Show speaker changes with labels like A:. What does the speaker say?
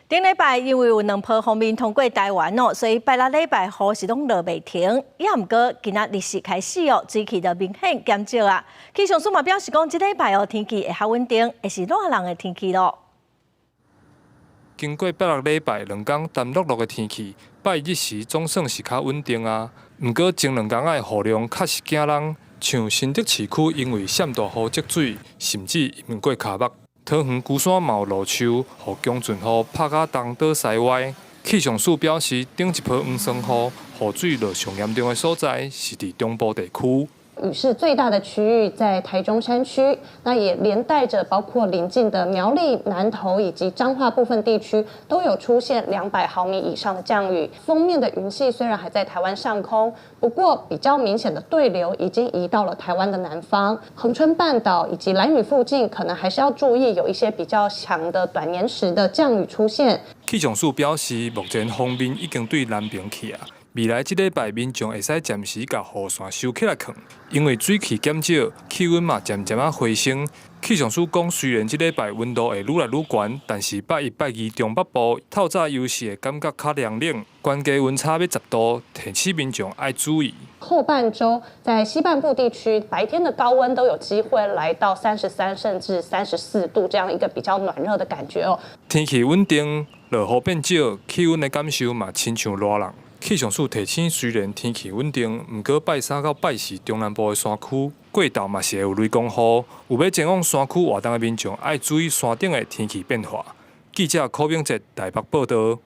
A: 頂禮拜因為有兩波鋒面通過台灣哦，所以拜六禮拜雨是攏落袂停。也毋過今仔日時開始哦，水汽就明顯減少啊。氣象署嘛表示講，這禮拜哦天氣會較穩定，會是熱人的天氣咯。
B: 經過拜六禮拜兩工澹漉漉的天氣，拜一日時總算是較穩定啊。毋過前兩工的雨量確實驚人，像新竹市區因為閃大雨積水，甚至淹過跤目。桃園龜山嘛有落樹，予強陣雨拍甲東倒西歪。氣象署表示，頂一波黃霜雨，雨水落上嚴重的所在是佇中部地區。
C: 雨勢最大的區域在台中山區，那也連帶着包括鄰近的苗栗、南投以及彰化部分地區都有出現200毫米以上的降雨。鋒面的雲系雖然還在台灣上空，不過比較明顯的對流已經移到了台灣的南方，恆春半島以及蘭嶼附近，可能還是要注意有一些比較強的短延時的降雨出現。
B: 氣象署表示，目前鋒面已經對南邊去啊。未來這禮拜，民眾會使暫時共雨傘收起來囥，因為水汽減少，氣溫嘛漸漸仔回升。氣象署講，雖然這禮拜溫度會愈來愈懸，但是拜一、拜二中北部透早猶是會感覺較涼冷，懸低溫差欲10度，提醒民眾愛注意。
C: 後半週在西半部地區，白天的高溫都有機會來到33甚至34度這樣一個比較暖熱的感覺哦。
B: 天氣穩定，落雨變少，氣溫的感受嘛親像熱人。氣象署提醒，雖然天氣穩定，毋過拜三到拜四中南部的山區過晝嘛是會有雷公雨，有欲前往山區活動的民眾愛注意山頂的天氣變化。記者柯明哲台北報道。